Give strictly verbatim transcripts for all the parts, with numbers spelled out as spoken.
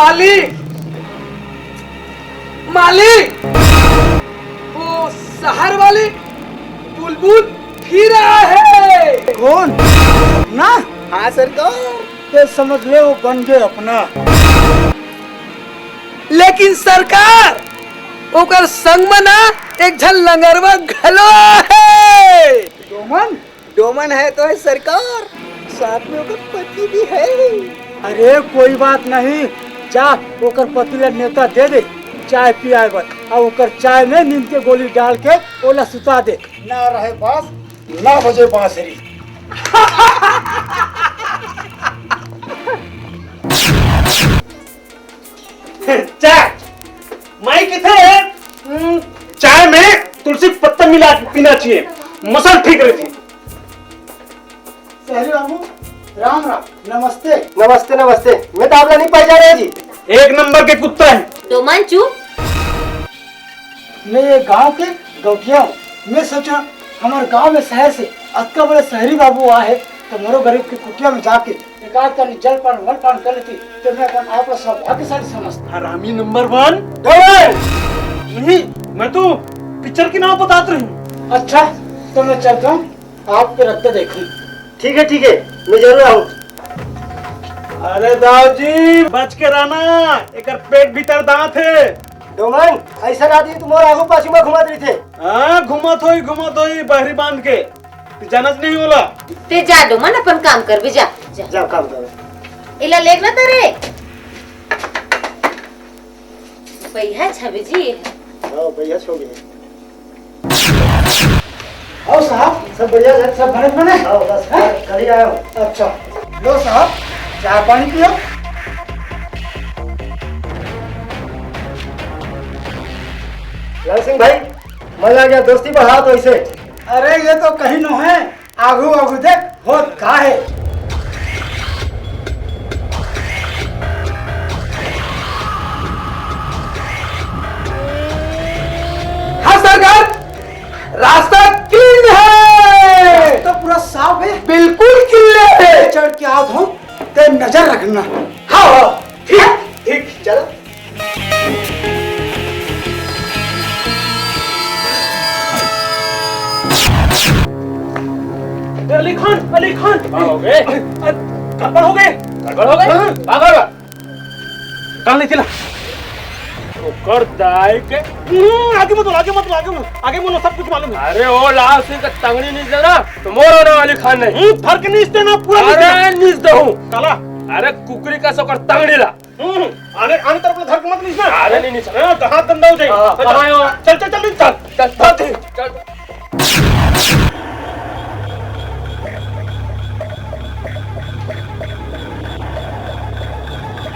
मालिक, मालिक, वो शहर वाली बुलबुल फिर आए हे। कौन? अपना? हाँ सरकार। ते समझ ले, वो बन गे अपना। लेकिन सरकार, ओकर संग म ना एक झन लंगरवा घलो हे। डोमन? डोमन हे तो हे सरकार, साथ में ओकर पति भी हे। अरे कोई बात नहीं, जा ओकर पति ला नेवता दे दे चाय पियाए बर, अउ ओकर चाय में नींद के गोली डाल के ओला सुता दे। ना रहे बांस, ना बजे बांसुरी। चाय, माई किथे? हम्म, चाय में तुलसी पत्ता मिला के पीना चाहिए, मसल ठीक रहती। शहरी बाबू, राम राम, नमस्ते। नमस्ते, नमस्ते। मैं तो आपला नहीं पहचाने जी। एक नंबर के कुत्ता है। डोमन चुप। मैं ये गांव के गौटिया हूँ। मैं सोचा हमारे गांव में शहर से अतका बड़े शहरी बाबू आए हे, तो मोरो गरीब के कुटिया में जाके एक आध कनी जलपान वलपान कर लेती, तो मैं अपन आप ला सौभाग्यशाली समझता। हरामी नंबर वन। डोमन! नहीं, मैं तो पिक्चर के नाम बतात रही हूँ। अच्छा, तो मैं चलता हूँ, आपके रखते देखूँ। ठीक है, ठीक है, मैं जरूर आऊँ। अरे दाऊ जी, बच के रहना, एकर पेट भीतर दांत हे। डोमन, ऐसा आदमी तो मोर आगू पाछू में घुमात रहिथे। हाँ, घुमत होई, घुमत होई, बहरी बांध के। तू जानत नहीं होला। ते जा डोमन, अपन काम करबे, जा, जा। जा काम कर। एला लेग ना तरे। भैया छबे जी। हाँ, भैया छो गए। आओ साहब, सब बढ़िया है, सब बने बने? आओ, बस हैं? कल ही आया हूँ। अच्छा, लो साहब, चाय पानी पियो। लाल सिंह भाई, मजा आ गया, दोस्ती बढ़ा तो इसे। अरे, ये तो कहीं नो है, आगू आगू देख, होत का है। हाँ सरकार, रास्ता क्लीन है। रास्ता पूरा साफ है। बिल्कुल क्लीन है। चढ़ के आओ तुम, ते नजर रखना। हाँ, हाँ, ठीक, ठीक, चलो। अली खान, अली खान। का हो गए? अ, गड़बड़ हो गए। गड़बड़ हो गए? हाँ। का गड़बड़? काल नहीं चला। ओकर दाई के। हम्म, आगे मत बोल, आगे मत बोल, आगे मत बोल, आगे मत बोल, सब कुछ मालूम है। अरे ओ लाल सिंह का तंगड़ी नहीं देना, तो मोर होने वाली खान नहीं। हम्म, धर के नहीं देना, पूरा नहीं देना। अरे नहीं दहूं। काला। अरे कुकरी का सोकर तंगड़ी ला। हम्म, आने, आने तरफ ले धर के मत लीस ना। अरे, नहीं, नहीं, सर। हाँ, तो हाथ गंदा हो जाएगा। हाँ, अच्छा, हाँ, हाँ। चल, चल, चल, नहीं, चल। चल, चल, चल।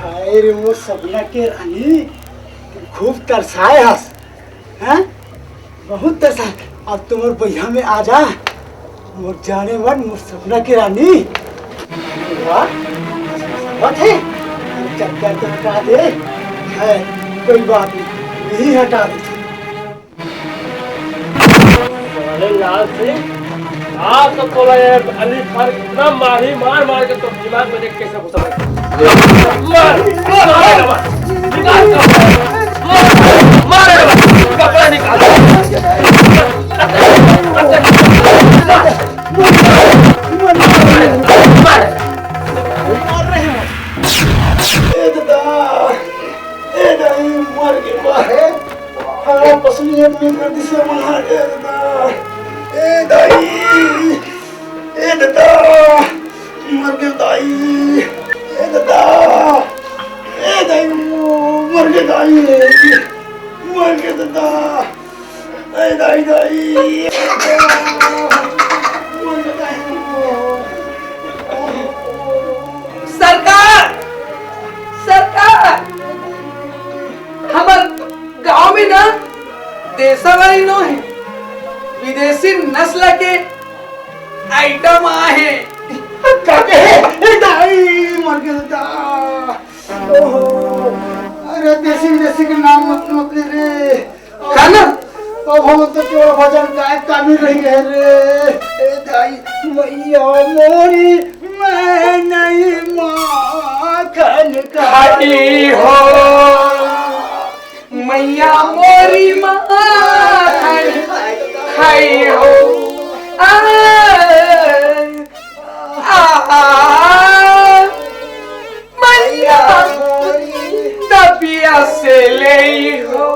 हाय रे, वो सपना के रानी, खूब तरसाए हस, हैं? बहुत तरसा। अब तो मोर बहिया में आ जा, मोर जाने मन, मोर सपना के रानी। वाह, मत है, चक्कर तो हटा दे। है, कोई बात नहीं, यही हटा दे। अरे लाल सिंह, आज तो तोला ये अली खान इतना मारी, मार मार के तो दिमाग में देख कैसे घुसा है। मार, मार, मार, निकाल, मार, मार, कपड़ा निकाल। मार, मार, मार। ए दादा, ए दाई, मर गे बा। हमारा पसली आदमी कर दिसे मना, ए दादा। ए दाई, ए दादा, मर गे दाई। ए दादा, ए दाई, मर गे दाई। मर गे दादा। दाई, दाई, दाई। मर गे दाई। सरकार, सरकार, हमर गांव में ना देसावारी नो हे, विदेशी नस्ल के आइटम आहे। का कहे? ए दाई, मर गे दा। ओहो, अरे देसी विदेशी के नाम मत, मत ले रे। का ना? अब हम तो केवल भजन गायक का भी रही गए रे। ए दाई, मैया मोरी, मैं नहीं माखन खाई हो, मैया मोरी माखन खाई हो। आ, आ, मैया दबिया से ले हो।